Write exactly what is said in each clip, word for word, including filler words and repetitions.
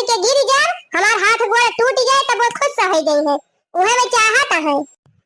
के गिर जाब, हमार हाथ गोड़ टूट जाए, तब वो खुश हो गई है। उहे में चाहत है।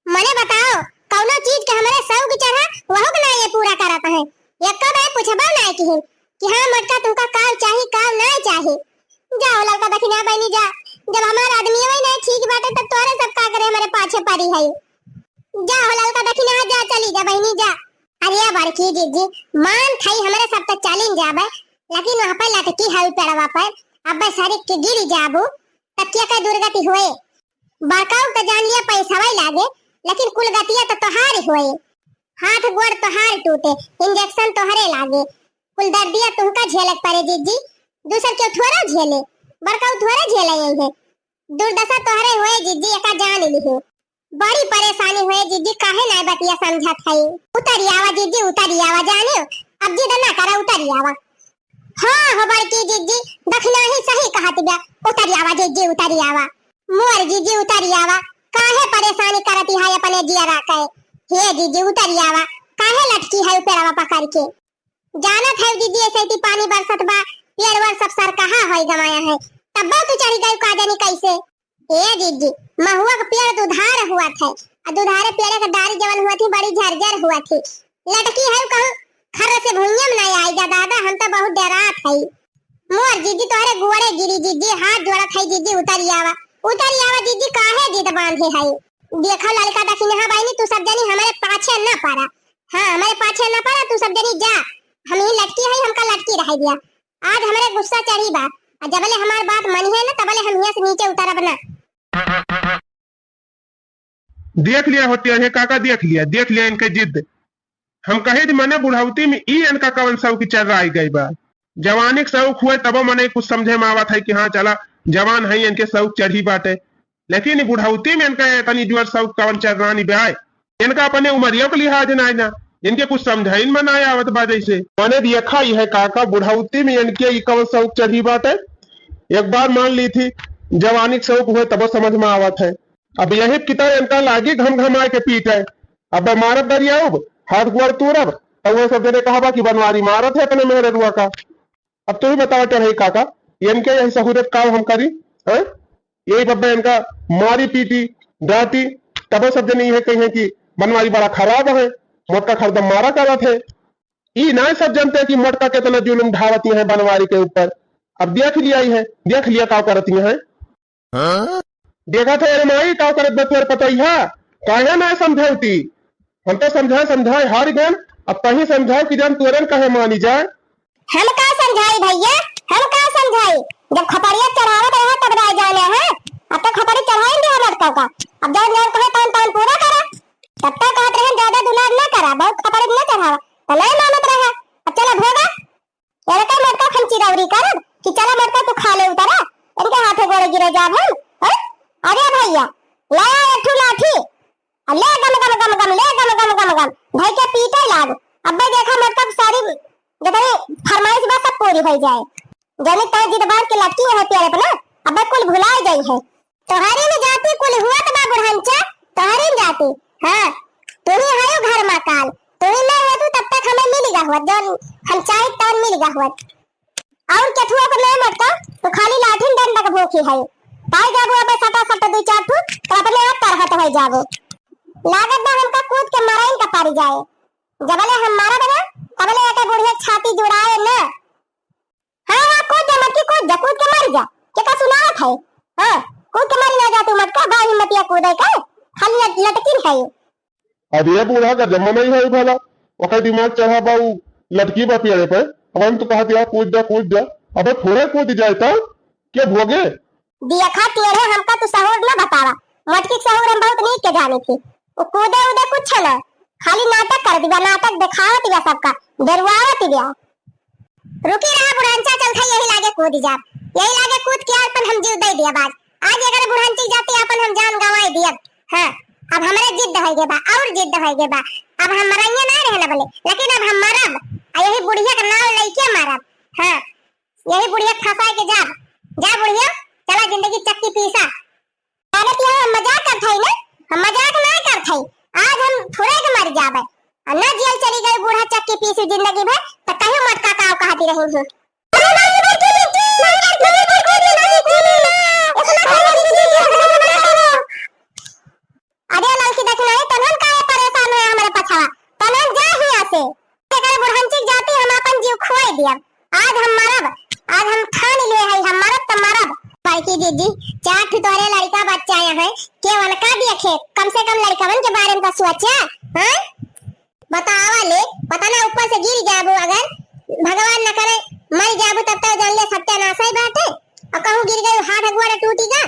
मने बताओ, कौनो चीज के हमरे शौक चढ़ा, वहू के ना ये पूरा करत है। एको बार पूछबो ना किहिन कि हाँ मोटका, तुमका का चाही, का ना चाही। जा हो ललका दखिना बहिनी जा, जब हमार आदमी वही नहीं ठीक बाटे, तब तोरे सब का करे हमरे पाछे पड़ी है। जा हो ललका दखिना जा, चली जा बहिनी जा। अरे बड़की जिज्जी, मान थई हमरे सब तो चलिन जाबे, लेकिन वहाँ पे लटकी है पेड़वा पर, अब्बे सरिक के गिर जाबू, तब क्या का दुर्गति होए। बड़काऊ तो जान लिया पैसा वही लागे, लेकिन कुल गतिया तो तोहार होए। हाथ गोड़ तोहार टूटे, इंजेक्शन तोहरे लागे, कुल दर्दिया तुमका झेले के पड़े जिज्जी, दूसर केहू थोड़ा झेले, बड़काऊ थोड़ा झेले यही है। दुर्दशा तोहरे होए जिज्जी, एका जान लिही। बड़ी परेशानी होए जिज्जी, काहे नाय बतिया समझत हई। उतरी आवा जिज्जी, उतरी आवा, जानियो, अब जिद ना करा, उतरी आवा। हाँ हो बड़की जिज्जी, दखिना ही सही कहत बिया, उतरी आवा जिज्जी, उतरी आवा। मोर जिज्जी उतरी आवा, काहे परेशानी करती है अपने जियरा के। हे जिज्जी उतरी आवा, काहे लटकी है पेड़वा पकड़ के। जानत है जिज्जी, ऐसे ही पानी बरसत बा, पेड़ वेड़ सब सरकहा होई गवाया है, तब्बो तू चढ़ी गई का जानी कैसे। ए जिज्जी, महुआ के पेड़ तो उधार हुआ थे, आ दुधारे पेड़ के डारी जवन हुआ थी, बड़ी झरझर हुआ थी। लटकी है कहूँ खर्र से भुइयां में नहीं आई जा दादा, हम तो बहुत डरात है। मोर जिज्जी तोहरे गोड़े गिरी जिज्जी, हाथ जोड़त है जिज्जी, उतरी आवा, उतरी आवा जिज्जी, काहे जिद बांधे है। देखो ललका दखिनहा बहिनी, तू सब जनी हमरे पाछे न पड़ा, हाँ हमरे पाछे न पड़ा, तू सब जनी जा, हम ही लटकी है, हमका लटकी रह दिया। आज हमरे गुस्सा चढ़ी बा, आ जबले हमार बात मनी है ना, तबले हम हियां से नीचे उतरब ना। देख लिया हो टेढ़े काका, देख लिया, देख लिया इनके जिद। हम कहे थी मने बुढ़ौती में ई इनका कवन शौक चर्राई गई बा। जवानी के शौक हुए तबो मने कुछ समझे में आवत है कि हाँ चला जवान है, इनके शौक चढ़ी बाटे, लेकिन बुढ़ौती में इनका इतनी जोर शौक कवन चर्रानी बा। इनका अपने उमरियों के लिहाज ना, ना इनके कुछ समझाइन में ना आवत बा। जैसे मने देखा ही है काका, बुढ़ौती में इनके ई कवन शौक चढ़ी बाटे। एक बार मान ली थी जवानी के शौक हुए तबो समझ में आवत है। अब यही किता इनका लागी घम घमाए के पीटे। अब मारब गरियाउब, हाथ गोड़ तूरब, तो वो सब जने कहबा कि बनवारी मारत है अपने मेहररुआ का। अब तू ही बतावा टेढ़े काका, इनके यही सहूलियत का हम करी, हैं? यही बब्बे इनका मारी पीटी, डांटी, तबो सब जने यह कही कि बनवारी बड़ा खराब है, मोटका हरदम मारा करत है। ई ना सब जनते कि मोटका कितना जुलुम ढावती है बनवारी के ऊपर। अब देख लिया ही है, देख लिया का करती है। हाँ? देखा थे, अरे माई, का करत बा तोर पतोहिया? काहे ना समझौती? हम तो समझाए, समझाए हार गए, अब तही समझाओ कि जान तोरन कहे मानी जाए। हम का समझाई भैया, हम का समझाई? जब खपड़िया चढ़ावत रहा तब राय जाने हैं, अब तो खपड़ी चढ़ाई दे हमर का, अब जौन जौन कहे तौन तौन पूरा करा। तब तक कहत रहे ज्यादा दुलार ना करा, बहुत खपड़ी ना चढ़ावा, तो नहीं मानत रहा। अब चला भोगा। एनके मोटका हम चिरौरी करब कि चला मोटका तू खा ले उतरा, इनके हाथे गोड़े गिरे जाब हम, हैं? अरे भैया, लाया एक ठू लाठी, आ ले गम गम गम गम, ले गम गम गम गम, धई के पीटे लाग। अब्बे देखा मोटका के सारी जितनी फरमाइश बा सब पूरी हो जाए। जनी तय जिद बांध के लटकी है पेड़ पे ना, अब्बे कुल भुलाए जाई है। तोहरी में जाति कुल हुआ त बा बुढ़ंचा, तोहरी में जाति। हाँ, तू ही हयो घर मा काल, तू ही ना रहतू तब तक हमें मिल गा हुआ, जौन हम चाहे तौन मिल गा हुआ। और केथुआ को नहीं मटका, तो खाली लाठिन डंडा के भूखी है। पाई जाबो अब सटा सटा दो चार ठू, तो अपने आप तरहत हो जाबो। लागत बा हमका कूद के मराइन का पारी जाए। जबले हम मारब ना, तबले एके बुढ़िया छाती जुड़ाए ना। हाँ, हाँ, कूद जा, मटकी कूद जा, कूद के मर जा। केका सुनावत है? हाँ, कूद के मर ना जा तू मटका, बा हिम्मतिया कूदे का, खाली लट-, लटकिन है। अरे बूढ़ा का जमा नहीं है भला, ओकर दिमाग चढ़ा बा, उ लटकी बा पेड़े पे। अब हम तो कहत यार कूद जा, कूद जा, अबे थोड़े कूद जाए तो के भोगे? दिया खा तेरे हमका तू सहूर न बतावा, मटकी के सहूर हम बहुत नीक के जानी थी। उ कूदे उदे कुछ ना, खाली नाटक कर दिया, नाटक दिखावत दिया सबका, डरवावत दिया। रुकी रहा बुढ़ंचा, चल था यही लागे कूद जाब, यही लागे कूद के अपन हम जीव दे दिया बाज। आज अगर बुढ़ंची जाती अपन हम जान गंवाई दियब। हाँ, अब हमरे जिद होइगे बा, और जिद होइगे बा। अब हम मरइया ना रहना बोले, लेकिन अब हम मरब, आ यही बुढ़िया का नाव लइके मरब। हाँ, यही बुढ़िया के फंसाए के जाब। जा बुढ़िया, चला जिंदगी चक्की पीसा। अरे तू हम मजाक करत हई ना, हम मजाक ना करत हई। आज हम थोड़े के मर जाबे। आ ना जियल चली गई बूढ़ा चक्की पीसी जिंदगी भर, त कहीं मटका काव कहती रही हूँ। जीजी, चार ठो तोहरे लड़का बच्चा हैं, के उनका देखे, कम से कम लड़कवन के बारे में तो सोचा, हाँ? बतावा ले, पता ना ऊपर से गिर जाबू अगर, भगवान न करे, मर जाबू तब तो जान ले सत्यानाश ही बाटे। और कहूँ गिर गई, हाथ गोड़ टूटी गा,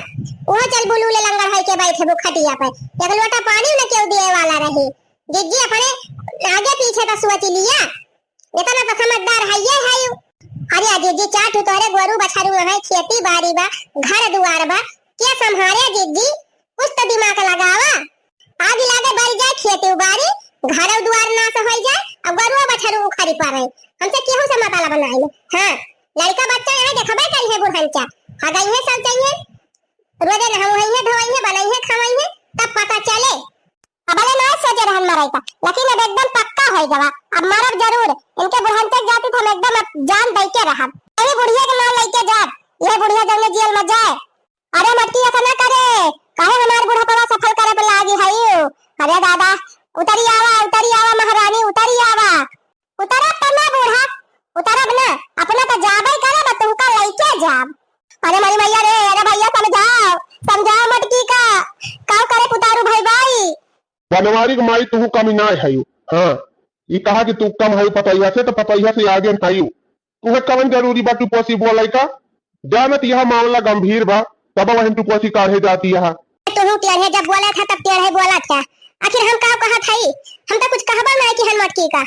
ओहो चल बुलू ले लंगड़ होई के बैठे बू खटिया पे, एक लोटा पानी न केहू दिए वाला रही। जीजी अपने आगे पीछे का सोच लिया, इतना तो समझदार है ये है। अरे जीजी, चार ठो तोहरे गोरू बछरू हैं, खेती बाड़ी बा, घर दुआर बा, के संभारे जीजी? कुछ तो दिमाग लगावा। आग लागे, बल जाए, खेती उबारी, घर दुआर नाश हो जाए, अब गोरू बछरू उखड़ी पड़े। हमसे केहू से मतलब नहीं। हाँ, लड़का बच्चा यहाँ देखबे करी है बुढ़नचा, हगई है, सब चाहिए, रोजे नहवई है, धोवई है, बनई है, खवई है, तब पता चले। अब अबे ना सोचे रहन मरे का, लेकिन अब एकदम पक्का होई गवा, अब मरब जरूर। इनके बुढ़ान तक जाती तो हम एकदम अब जान दे के रहब। यही बुढ़िया के नाम लेके जाब, ये बुढ़िया जौने जेल में जाए। अरे मटकी, ऐसा ना करे, काहे हमार बुढ़ापा सफल करे पे लागी है यू? अरे दादा, उतरी आवा, उतरी आवा महारानी, उतरी आवा। उतरब तब ना बूढ़ा, उतरब ना, अपना तो जाबे करब, तुमका लइके जाब। अरे मरी मैया रे, अरे भैया समझाओ, समझाओ मटकी का, का करे पुतारू भाई भाई। बनवारी के माई तू कमी ना है। हाँ, ई कहा कि तू कम है पतैया से, तो पतैया से आगे है। तुहे कवन जरूरी बा टुपोसी बोले का? जानत यह मामला गंभीर बा, तब वहन टुपोसी काढ़े जाती है। तुहू टेढ़े जब बोला था तब टेढ़े बोला था। आखिर हम का कहत हई? हम तो कुछ कहबो नहीं कि हम मटकी का।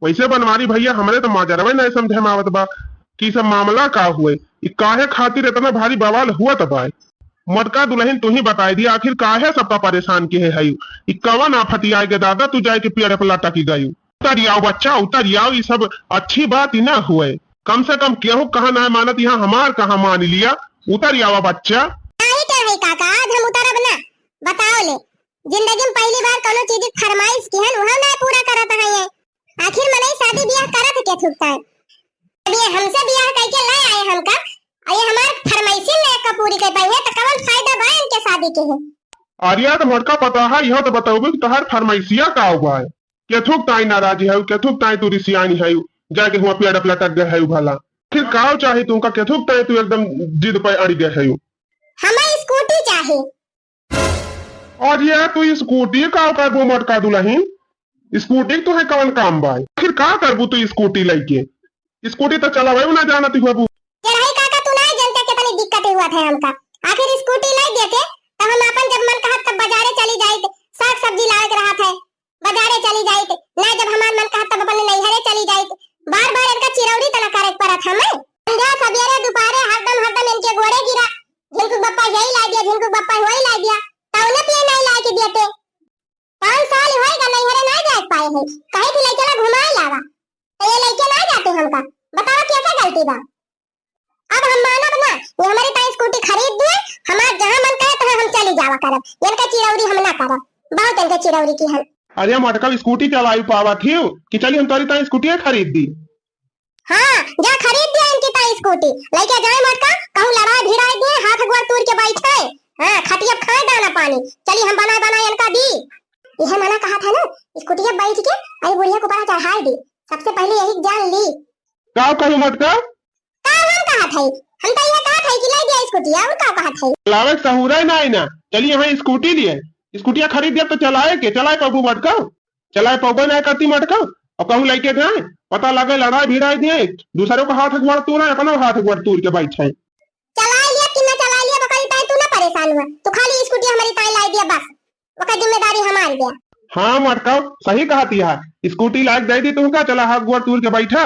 वैसे बनवारी भैया, हमरे तो माजरवे नहीं समझे में आवत बा कि सब मामला का हुए, ई काहे खातिर इतना भारी बवाल हुआ त बा। मोटका दुल्हन तू ही बताई दिया, आखिर काहे सबका परेशान किहे हई? ई कवन आफत आए गे दादा, तू जाए के पेड़ पे लटक गयू? उतर आओ बच्चा, उतर आओ, ई सब अच्छी बात ही ना हुए। कम से कम केहू कहा ना मानत, यहाँ हमार कहा मान लिया। उतर आओ बच्चा। नहीं तो है काका, आज हम उतरब ना। बताओ ले, जिंदगी में पहली बार कोनो चीज की फरमाइश की है, वह ना पूरा करत है ये। आखिर मनई शादी ब्याह करत के थुकता है? अब ये हमसे ब्याह करके ले आए हमका, और ये हमार फरमाइशी ले का पूरी कर पाई है, तो कवन फायदा बा इनके शादी के है? अरे तो मोटका पता है, यह तो बताओगे कि तोहार फरमाइशिया का हुआ है? केथुक ताई नाराज है, केथुक ताई तू रिसियानी है, जाके हुआ पेड़ पे लटक गए है भला। फिर का चाहे तुमका, केथुक ताई तू एकदम जिद पे अड़ गए है? हमें स्कूटी चाहे। अरे तू स्कूटी का करबू मोटका दुल्हन? स्कूटी के तुहे कवन काम बा? आखिर का करबू तू स्कूटी लइके? स्कूटी तो चलावे ना जानत होबू। के रही काका, तू ना जनते कितनी दिक्कत हुआ था हमका। आखिर स्कूटी ले देते तो हम अपन जब मन कहत तब बाजारे चली जाइत, साग सब्जी लावे के रहत है, बाजारे चली जाइत, ना जब हमार मन कहत तब अपने नैहरे चली जाइत। बार बार इनका चिरौरी तना करे के पड़त हमें। संध्या सवेरे दोपहरे हरदम हरदम इनके गोड़े गिरा, झिनकू बप्पा यही ला दिया, झिनकू बप्पा वही ला दिया, तौने पिए नहीं ला के देते। पाँच साल होए गा नैहरे ना जाए पाए है, कहे थी ले चला घुमाए लावा, तो ये लइके ना जाते हमका। बतावा कैसे गलती बा? अब हम मानब ना, ये हमारी ताई स्कूटी खरीद दिए, हमार जहाँ मन करे तहाँ हम चली जावा करब, इनका चिरौरी हम ना करब, बहुत इनके चिरौरी की हम। अरे मोटका स्कूटी चलाई पावा थी कि चली हम तोरी ताई स्कूटी खरीद दी। हाँ, जा खरीद दिया इनकी ताई स्कूटी, लइके जाए मोटका, कहूँ लड़ाई भिड़ाई दिए, हाथ गोड़ तूर के बैठे, हाँ, खटिया खाए दाना पानी, चली हम बनाए बनाए इनका दी। यह मना कहा था ना, स्कूटी पे बैठ के अरे बुढ़िया को ऊपर चढ़ाए दी, सबसे पहले यही जान ली। का कहू मोटका? का हम कहा था? हम तो यह कहा था कि ले दिया स्कूटी, और का कहा था? लावे के सहूरे ना आई ना, चली यहाँ स्कूटी लिए, स्कूटिया खरीद दिया तो चलाए के, चलाए पाबू मोटका? चलाए पौबे ना करती मटका। अब कहूँ लइके जाए, पता लगे लड़ाई भिड़ाई दिए, दूसरों का हाथ गोड़ तूर है, अपना हाथ गोड़ तूर के बैठे। चलाए लिया कि ना चलाए लिया, बकरी ताई तू ना परेशान हुआ, तू खाली स्कूटी हमारी ताई लाई दिया बस, ओकर जिम्मेदारी हमारी दिया। हाँ मटका, सही कहती है, स्कूटी लायक दे दी तुमका, चला हाथ गोड़ तूर के बैठा,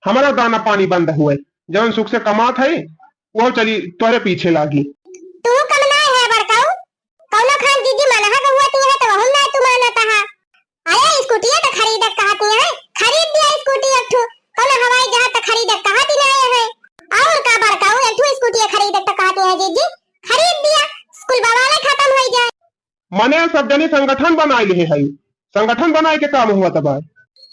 हमारा दाना पानी बंद हुए, जवन सुख से कमात है, वो चली तोरे पीछे लागी। तू कम ना है बड़काऊ, कौनो खान जीजी मनहा के हुआ तू है तो वहु ना तू मानत हा। अरे स्कूटिया तो खरीदे कहती है, खरीद दिया स्कूटी एक ठो, कौनो हवाई जहाज तो खरीदे कहती ना है। और का बड़काऊ एक ठो स्कूटी खरीदे तो कहती है जीजी, खरीद दिया, स्कूल बवाले खत्म हो जाए। मने सब जनी संगठन बनाए लिहे है, संगठन बनाए के काम हुआ तब।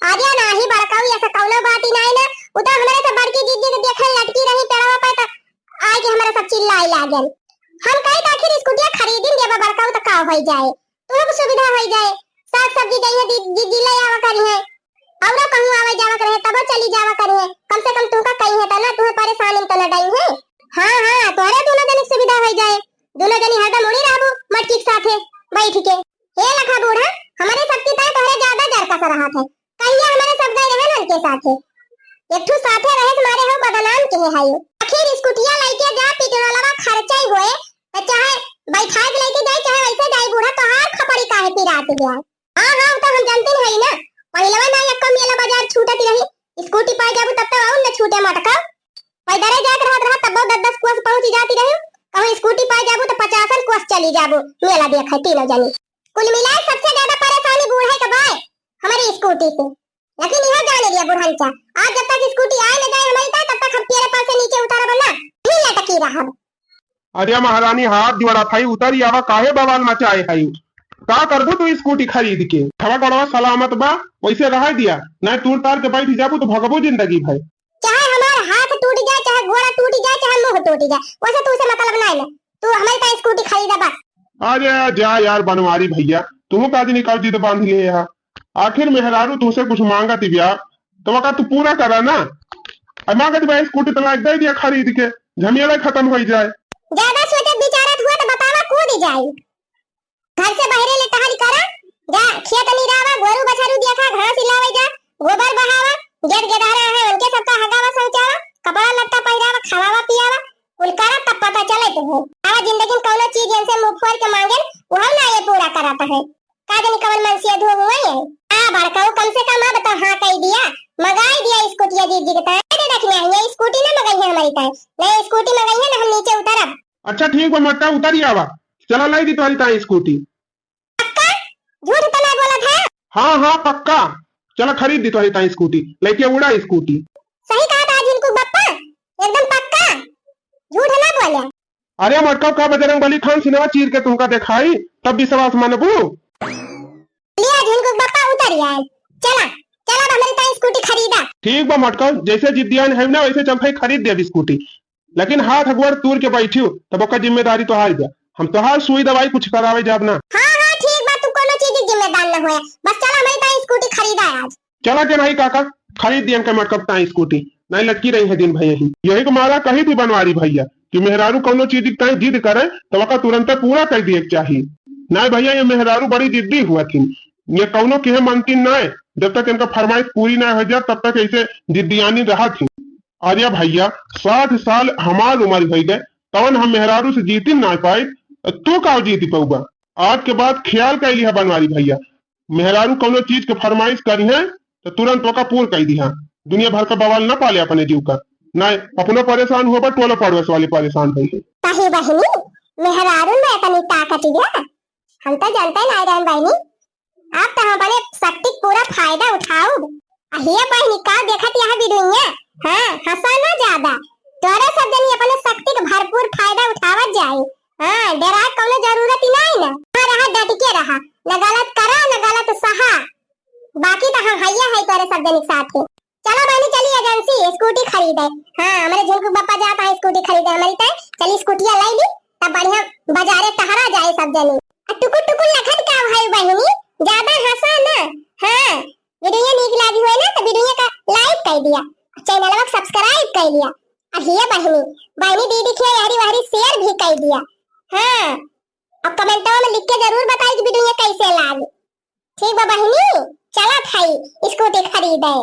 अरे नाही बड़काऊ, ऐसा कौनो बात ही नहीं ना, उ तो हमारे से बड़की जीजी के देखे लटकी रही पेड़वा पे तो आए के हमारे सब चिल्लाए लागल। हम कहे तो आखिर स्कूटिया खरीदिन देबा बड़काऊ तो का हो जाए, तुहू के सुविधा हो जाए, साग सब्जी जइहे दी-, जीजी ले आवा करिहे, औरो कहूँ आवे जावा करे तबो चली जावा करे, कम से कम तुमका कही है तो ना, तुम्हें परेशानी में तो ना डाई है। हाँ हाँ, तोहरे दोनों जने सुविधा होइ जाए। दुनो जनी हरदम उड़ी रहबू मटकी के साथे बैठ के। हे लखा बूढ़ा, हमरे सबके ताय तोहरे ज्यादा जरकस रहत है। कहिया हमरे सब गए रहे उनके साथे। एक ठू साथे रहे तुम्हारे हो बदनाम के है। आखिर स्कूटिया लइके जा, पेट्रोलवा खर्चा ही होए, त चाहे बैठाए के लइके जाए, चाहे वैसे जाए, बूढ़ा तोहार खपड़ी काहे पिरात गया। हाँ, हाँ, उ तो हम जानते नहीं ना। पहिलवा ना एक मेला बाजार छूटत रही, स्कूटी पाए जाबू तब तो और न छूटे मटका। पैदरे जात रहत रहा, तब दस दस कोस पहुँच जाती रही। कहूँ स्कूटी पाए जाबू तो पचासन कोस चली जाबू, मेला देखे तीनों जनी। कुल मिलाए सबसे ज्यादा परेशानी बूढ़े के बाय हमारी स्कूटी से। लेकिन यह जान लिया बुढ़नचा, आज जब तक स्कूटी आए न जाए हमारी ताय, तब तक हम तेरे पर से नीचे उतरब ना, ही लटकी रहब। अरे महारानी, हाथ जोड़ा थाई, उतरी आवा, काहे बवाल मचाए है? का करबू तू स्कूटी खरीद के? हवा गोड़वा सलामत बा, वैसे रह दिया, नहीं तूर तार के बैठ जाबू तो भगबू जिंदगी भर। चाहे हमार हाथ टूट जाए, चाहे गोड़ा टूट जाए, चाहे मुंह टूट जाए, वैसे तुझसे मतलब नहीं ना। तू हमारी ताय स्कूटी खरीदा बस। अरे जा यार बनवारी भैया, तू का दिन का जिद बांध लिए है? आखिर मेहरारू तुझसे कुछ मांगत बिया, तो वका तू पूरा करा ना। अब मांगत बा स्कूटी तो लाइक दे दिया खरीद के, झमेला खत्म हो जाए। ज्यादा सोचत विचारत हुआ तो बतावा कूद जाई। घर से बहरे ले टहल करा, जा खेत निरावा, गोरू बछरू देखा, घास हिलावे जा, गोबर बहावा, गेद गेदहरा है उनके सबका हगावा शौचावा, कपड़ा लत्ता पहिरावा, खवावा पियावा, कुल करा तब पता चले तुहे। आवा जिंदगी में कौनो चीज इनसे मुंह फोड़ के मांगे, वह ना ये पूरा कराता है। का जानी कवन मनसिया धो हुआ है। आ बड़काऊ कम से कम अब तो हाँ कह दिया, मंगाई दिया स्कूटिया जीत जीत ताय। अरे रखने आई है स्कूटी ना मंगाई है हमारी ताय, नहीं स्कूटी मंगाई है ना हम नीचे उतरब। अच्छा ठीक बा मटका उतरी आवा, चला लाई दी तुम्हारी ताय स्कूटी। पक्का? झूठ तो ना बोलत है? हाँ हाँ पक्का, चला खरीद दी तुम्हारी ताय स्कूटी, लेके उड़ा स्कूटी। सही कहा था झिनकू बप्पा, एकदम पक्का, झूठ ना बोले। अरे मटका का बजरंग बली थान सिनेमा चीर के तुमका देखाई, तब विश्वास मनबू। लिया झिनकू बप्पा उतर आए, चला चला अब हमारी ताय स्कूटी खरीदा। ठीक बा मटका, जैसे जिद्दियान है ना वैसे चलते ही खरीद देब स्कूटी। लेकिन हाथ अगुआर तूर के बैठियो, तब ओकर जिम्मेदारी तोहार बा। हम तोहार सुई दवाई कुछ करावे जाब ना। हाँ, हाँ, ठीक बा, तू कोनो चीज के जिम्मेदार न होए। बस चला, हमरे ताई स्कूटी खरीदा आज। चला के नहीं काका, खरीद दियन के मटकब ताई स्कूटी, नहीं लटकी रही है दिन भर यही। यही के मारा कही थी बनवारी भैया कि मेहरारू कौनो चीज के ताई जिद करे, तो ओका तुरंते पूरा कर दिए के चाही। नहीं भैया, ये मेहरारू बड़ी जिद्दी हुआ थी, ये कौनो किहे मनती नहीं। जब तक इनका फरमाइश पूरी नहीं हो जाए, तब तक ऐसे जिद्दियानी रहा थी। अरे भैया, साठ साल हमार उम्र होइ गए, तवन हम मेहरारू से जीती ना पाई, तू का जीती पउबा? आज के बाद ख्याल कर लिहा बनवारी भैया, मेहरारू कौनो चीज के फरमाइश करी है तो तुरंत ओका पूर कर दिहा। दुनिया भर का बवाल ना पाले अपने जीव का, ना अपनो परेशान होबा, टोला पड़ोस वाले परेशान होई है। ताही बहिनी, मेहरारू में इतनी ताकत बा, हम तो जानते ना रहन बहिनी। आप तो हम अपने शक्ति के पूरा फायदा उठाउब। आ हे बहिनी, का देखत यहाँ वीडियो? हाँ, हंसा ना ज्यादा। तोरे सब जनी अपने शक्ति के भरपूर फायदा उठावत जाए। हाँ, डरा कौनो जरूरत ही नहीं ना। हाँ, रहा, डट के रहा, न गलत करा, न गलत सहा। बाकी तो हम हैया है तोरे सब जनी के साथ। चला बहिनी, चली एजेंसी स्कूटी खरीदे। हाँ, हमारे झुनकू पापा जाता है स्कूटी खरीदे हमारी ताई। चली स्कूटिया लाई ली, तब बढ़िया बाजारे टहरा जाए सब जनी। आ टुकुर टुकुर लखत का भाई बहिनी, ज्यादा हंसा ना। हाँ, वीडियो नीक लागी होए ना तो वीडियो का लाइक कर दिया, चैनलवा का सब्सक्राइब कर लिया। आ हे बहिनी, बहिनी दीदी के यारी वारी शेयर भी कर दिया। हाँ, अब कमेंटवा में लिख के जरूर बताई कि वीडियो कैसे लागी। ठीक बा बहिनी, चलत हई स्कूटी खरीदे।